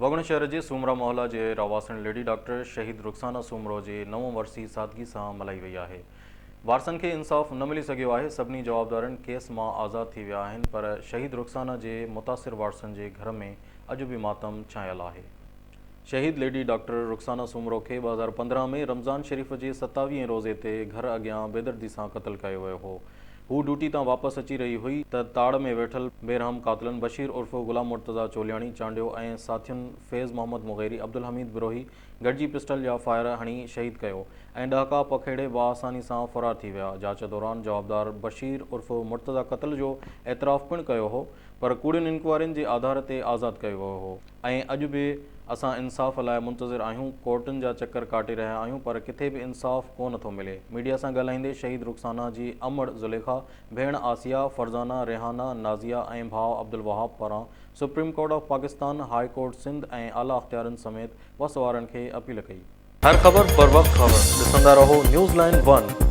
وڳڻ شهر جي سومرا محلا جي رهواسڻ ليڊي ڊاڪٽر شهيد رخسانه سومرو جي نون ورسي سادگي سان ملهائي وئي آهي. وارثن کي انصاف نه ملي سگهيو آهي، سڀني جوابدارن ڪيس مان آزاد ٿي ويا آهن پر شهيد رخسانه جي متاثر وارثن جي گهر ۾ اڄ به ماتم ڇانيل آهي. شهيد ليڊي ڊاڪٽر رخسانه سومرو کي 2015 ۾ رمضان شريف جي ستاويهين روزي تي گهر اڳيان بيدردي سان قتل ڪيو ويو هو. هوء ڊيوٽي تان واپس اچي رهي هئي ته تاڙ ۾ ويٺل بيرحم قاتلن بشير عرف غلام مرتضيٰ چولياڻي چانڊيو ۽ ساٿين فيض محمد مغيري، عبدالحميد بروهي گڏجي پسٽل جا فائر هڻي شهيد ڪيو ۽ ڏهڪاء پکيڙي باآساني سان فرار ٿي ويا. جاچ دوران جوابدار بشير عرف مرتضيٰ قتل جو اعتراف پڻ ڪيو هو پر ڪوڙين انڪوائرين جي آڌار تي آزاد ڪيو ويو هو. ۽ اڄ به اسان انصاف لاء منتظر آهيون، ڪورٽن جا چڪر ڪاٽي رهيا آهيون پر ڪٿي به انصاف ڪو نه ٿو ملي. ميڊيا سان ڳالهائيندي شهيد رخسانه جي امڙ زليخا، ڀيڻ آسيه، فرزانه، ريحانه، نازيه ۽ ڀاء عبدالوهاب پاران supreme court of Pakistan, high court Sindh ۽ اعليٰ اختيارين سميت وس وارن کي اپيل ڪئي. هر خبر بروقت خبر ڏسندا رهو نيوز لائين ون.